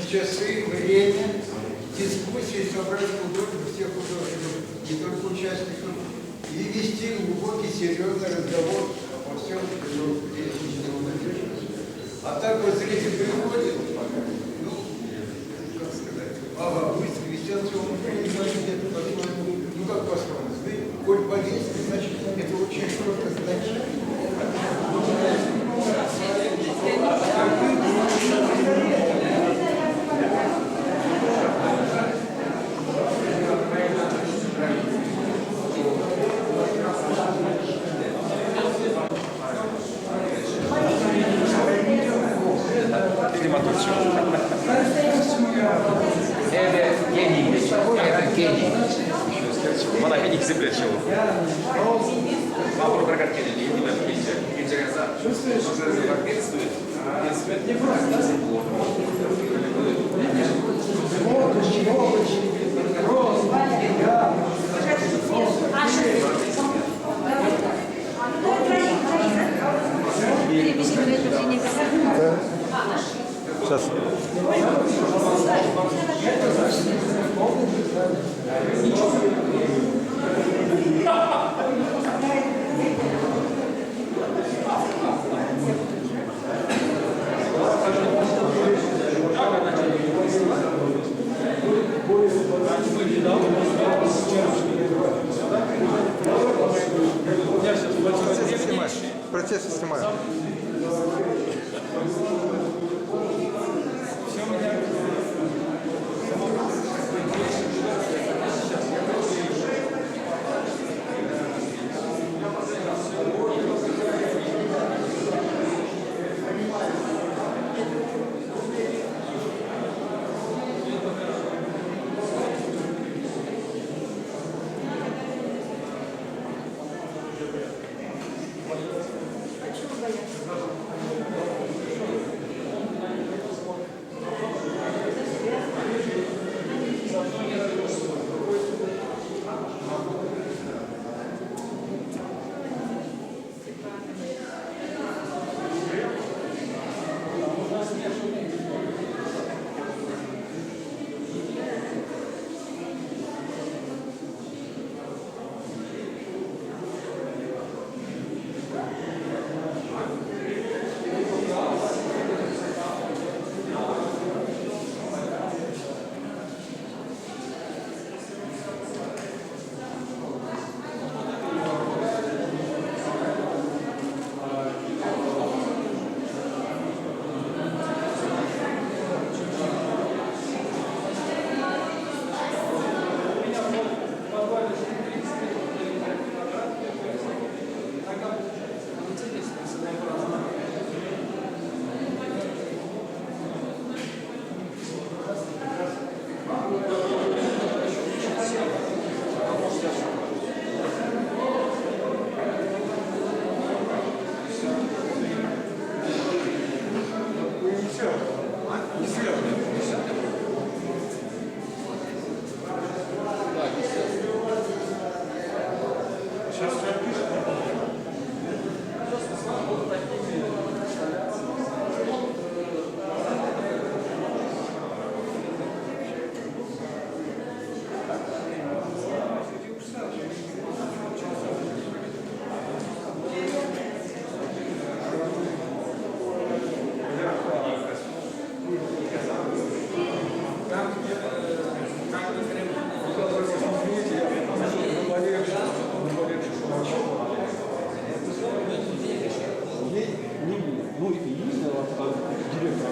Часы, время, дискуссии собрать художников, всех художников, не только участников, и вести глубокий, серьезный разговор обо всем, что здесь А так вот зритель приходит, ну, как сказать, ага, выставки висят, все, он понимает где-то по-своему, ну как по-своему, вы, коль повесили, значит, это очень что-то значит. Это гений, это гений. Мана хӗнӗ хисеплет ҫав. Мапур прокат кӗнӗ, не килчӗ. Килчӗ кайса. Сейчас. Процессы снимаешь. Процессы снимаю. Ну, единственное, директор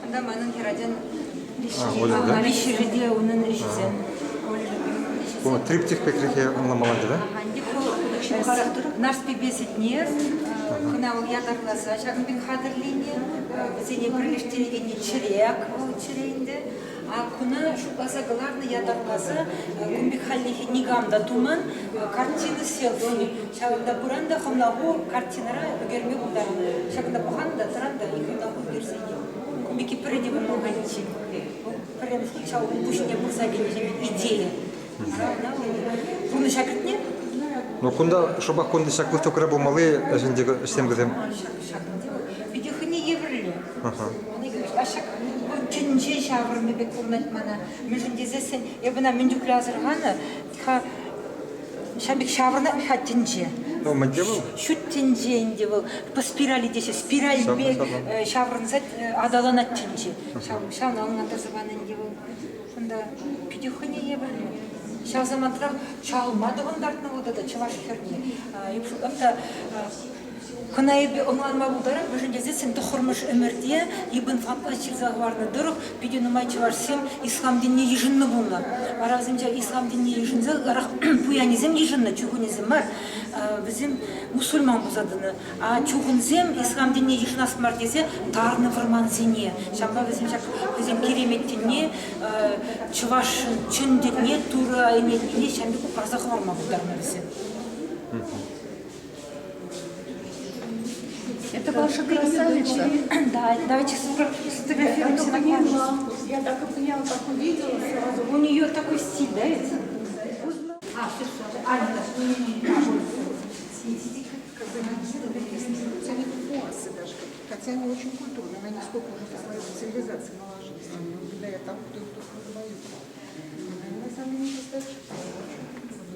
Унта манӑн хӗрачан виҫҫӗшӗ те унӑн ӗҫӗсем. Триптих пекрехе ӑнламалла да? Нарспипе Сетнер кӑна вӑл ятарласа ҫакӑн пек хатӗрленӗ. Вӗсене пӗрлештерекенни чӗрек вӑл чӗре ӗнтӗ. А куна шутласа кӑларнӑ ятарласа кун пек хальлӗхе никам та туман картина селфи. Ҫавӑнта пыран та хӑмлаху картинӑра ӳкерме пултарнӑ. Ҫакӑнта пӑхан та тӑран та хӑмлаху ӳкерсе Кун пекки пӗрре те пулман халиччен. Пӗрремӗш хут ҫав ун пуҫне пырса кӗнӗ идея. Пурнӑҫа кӗртнӗ. Ну кунта шӑпах кунти ҫак выставкӑра пулмалли ӗҫӗнче ӗҫсем вӗсем. Питӗ хӑйне евӗрлӗ. Ҫак тӗнче ҫаврӑннӑ пек курӑнать мана. Мӗншӗн тесессӗн эп ӑна мӗн чухлӗ асӑрханӑ, ха ҫав пек ҫаврӑнать-ха тӗнче. Ну, мӗнте вӑл? Ҫут тӗнче ӗнтӗ вӑл. По спирали теҫҫӗ. Спираль пек ҫаврӑнса аталанать тӗнче. Ҫавна ӑнлантарса панӑ ӗнтӗ вӑл. Унта питӗ хӑйне евӗрлӗ. Ҫав самантрах чалма тӑхӑнтартнӑ вӑл тата чӑваш хӗрне. Эп шутлап та. Кӑна эпӗ ӑнланма пултарап, мӗншӗн тесессӗн тӑххӑрмӗш ӗмӗрте Ибн Фатла ҫырса хӑварнӑ тӑрӑх питӗ нумай чӑвашсем ислам тӗнне йышӑннӑ пулнӑ. Вара вӗсенче ислам тӗнне йышӑнса ытларах пуянӗсем йышӑннӑ, чухӑнӗсем мар. Вӗсем мусульман пулса тӑнӑ. А чухӑнсем ислам тӗнне йышӑнас мар тесе тарнӑ вӑрмансене. Ҫавӑнпа вӗсем ҫак хӑйсен киремет тӗнне, чӑвашӑн чӑн тӗнне, Турӑ ӗненнине ҫавӑн пек упраса хӑварма пултарнӑ вӗсем. Это ваша красавица. Да, давайте сфотографируемся на память. Я так и поняла, как увидела сразу. У нее такой стиль, да, ведь? А, все, все. Аня, Они папуасы даже, хотя они очень культурные, они сколько уже по своей цивилизации наложились, они благодаря тому, кто их только выдают. Они на самом деле не просто очень культурные.